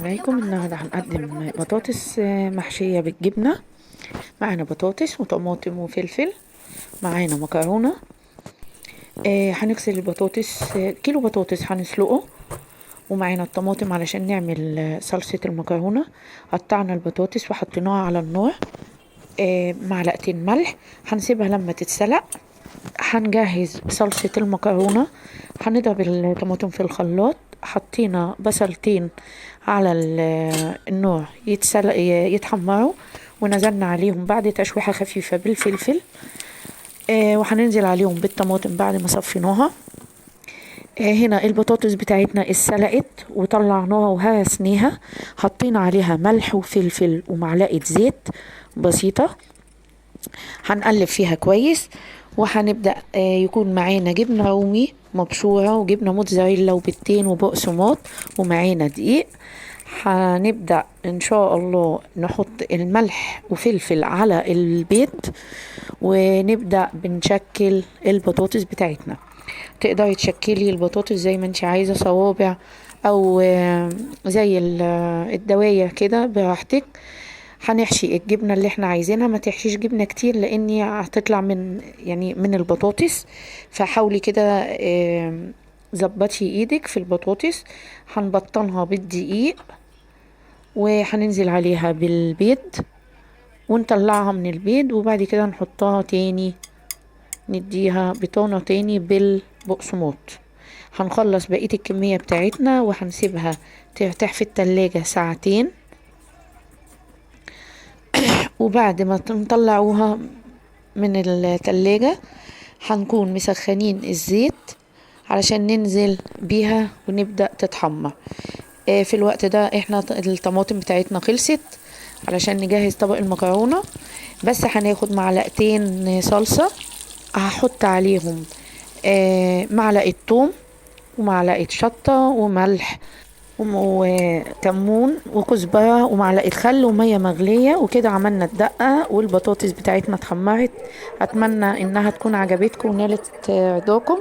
عليكم. النهارده هنقدم بطاطس محشية بالجبنة. معانا بطاطس وطماطم وفلفل، معانا مكرونة. هنغسل البطاطس، كيلو بطاطس هنسلقه، ومعانا الطماطم علشان نعمل صلصة المكرونة. قطعنا البطاطس وحطيناها على النار، معلقتين ملح، هنسيبها لما تتسلق. هنجهز صلصة المكرونة. هنضرب الطماطم في الخلاط، حطينا بصلتين على النار يتسلق يتحمروا، ونزلنا عليهم بعد تشويحة خفيفة بالفلفل، وهننزل عليهم بالطماطم بعد ما صفيناها. هنا البطاطس بتاعتنا اتسلقت وطلعناها وهرسناها، حطينا عليها ملح وفلفل ومعلقة زيت بسيطة، هنقلب فيها كويس. وهنبدأ يكون معانا جبنة رومي مبشورة وجبنة موتزاريلا وبيضتين وبقسماط، ومعانا دقيق. هنبدأ إن شاء الله نحط الملح وفلفل على البيض، ونبدأ بنشكل البطاطس بتاعتنا. تقدري تشكلي البطاطس زي ما انت عايزة، صوابع أو زي الدواير كده براحتك. هنحشي الجبنة اللي احنا عايزينها، ما تحشيش جبنة كتير لاني هتطلع من البطاطس، فحاولي كده، ظبطي ايدك في البطاطس. هنبطنها بالدقيق وهننزل عليها بالبيض ونطلعها من البيض، وبعد كده نحطها تاني، نديها بطانة تاني بالبقسماط. هنخلص بقية الكمية بتاعتنا وهنسيبها ترتاح في التلاجة ساعتين، وبعد ما نطلعوها من التلاجة هنكون مسخنين الزيت علشان ننزل بيها ونبدأ تتحمر. في الوقت ده احنا الطماطم بتاعتنا خلصت علشان نجهز طبق المكرونة. بس هناخد معلقتين صلصة، هحط عليهم، معلقة توم ومعلقة شطة وملح وكمون وكزبرة ومعلقة خل ومية مغلية، وكده عملنا الدقة والبطاطس بتاعتنا اتحمرت. أتمنى إنها تكون عجبتكم ونالت رضاكم.